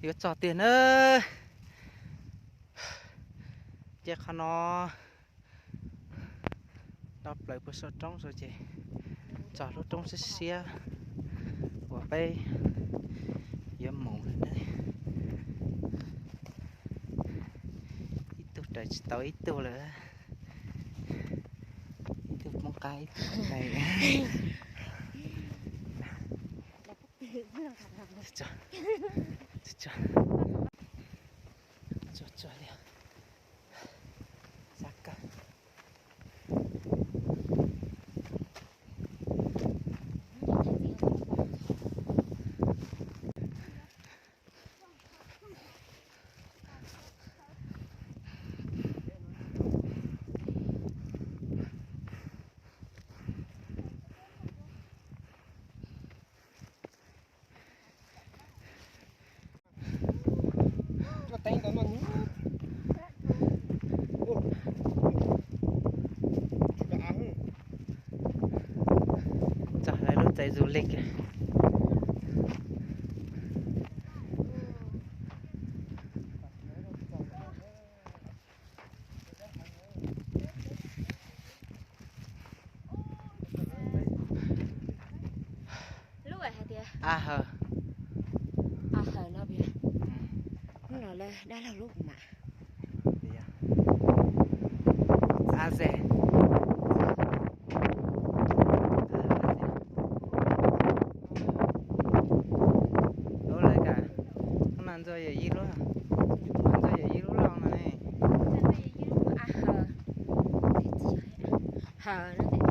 Yuav txog tiag na. Ces qhov no do plaws puag saum roob ces txog lub roob siab siab uas peb yuav mus lawm na. Ib tug raws tsis tau ib tug lawm. Ib tug poob qab ib tug poob qe. Tsuag tsuag li. Sab kawg. Txog lawv lub tsev du lịch. Lub hais tias A Hawm. A Hawm no tias, hnub no lawv dab laug lub kuv mam. A Ze. Lub lawv cas, hnub no ntxuag yawm yij lub, ntxuag yawm yij lub loj no ne. A Hawm. Hawm no.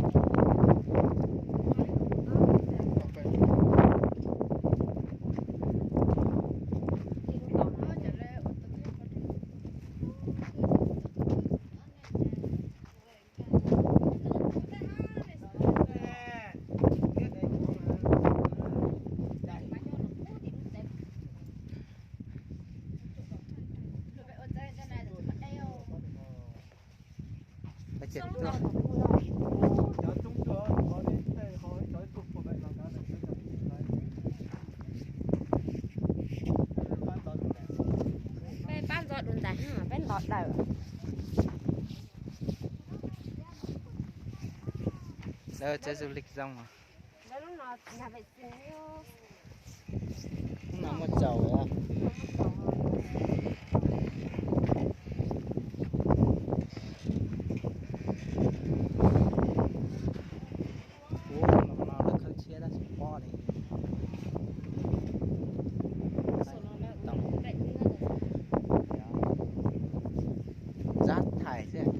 Peb pab ntxov dua ntais, peb nto daws. Lawv tsev du lịch zoo. Hnub no muaj tsaus lawm. Ub, no lawv khawb tshiab tab sis pob li. Rác thải xwb.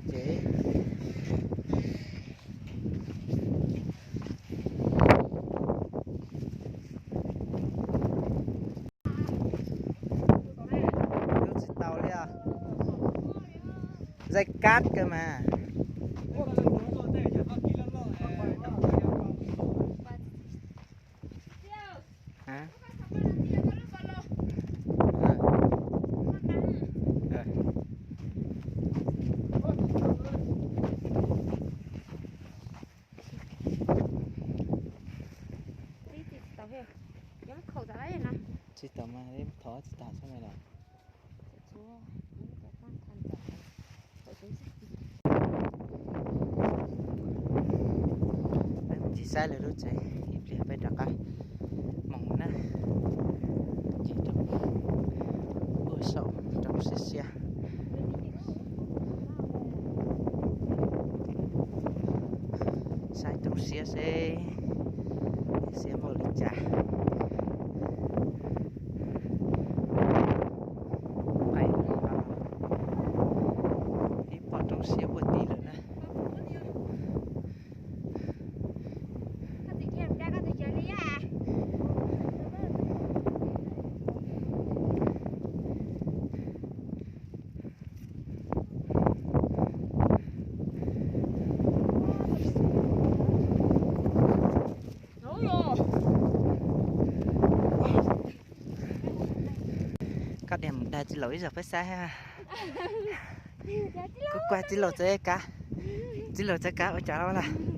Ces tsis tau li os. Dây cáp cơ mà. Hả? Ờ. Ờ. Tsis tau mas, thov tsis tau xwb na los. Mus saib lawv lub tsev ib pliag peb rov qab mus na. Ces roob puag saum roob siab siab. Saib roob siab seb siab npaum li cas. Ib pom roob siab puag tid lawm na. Koj diam mus dag txiv laus ib zaug peb saib. Kuv kuaj txiv laus txawv kav, txiv laus txawv kav ua cas los lawm.